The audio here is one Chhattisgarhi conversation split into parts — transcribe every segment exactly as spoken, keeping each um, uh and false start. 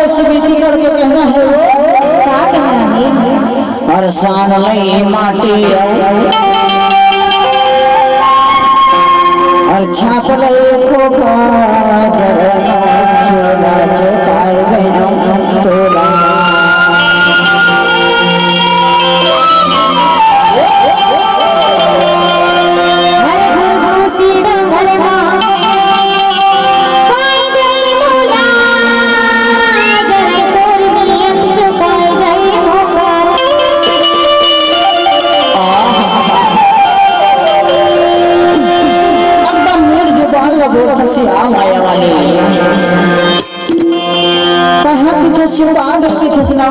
से विनती करके कहना है वो। का कहना है? अरे सान लई माटी अउ, अरे छाप लई खोपा, जड़ चोला चोकाए गयो तोला। अरे भूसी डोंगर मा पाए गई मोला, जड़ तोर नियत चुकाए गई मोका। एकदम मीठ जुबान ला बोलत हस, आ माया वाली। कहाँ किथे छुपा दे किथे ना,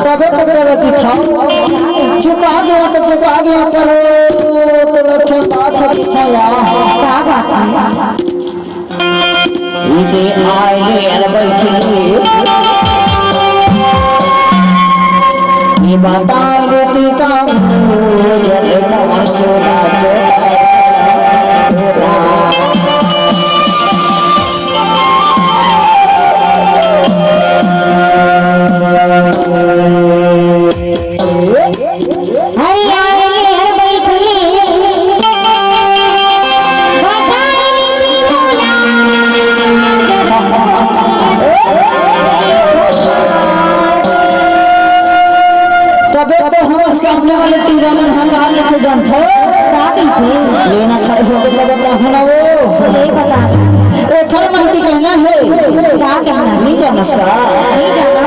तबे तो तबे किथा। छुपा गया तो छुपा गया, पर वो तो लक्षण बात है किथा यार। का बात है? इदे आए ले अरे बैठली। ये बताए रे ती का मुझे मोहन चोला चोला। हरियाणवी हर बैठली, बताई नीति मोला। तबे तो हमर सामने वाले टीरा मन ह का कथे जानथो? का कहिथे? लेना खड़े होके तब बताहूँ ना वो। तो नहीं बता। एखर मन के कहना है। का कहना है? नहीं जानस का? नहीं जाना।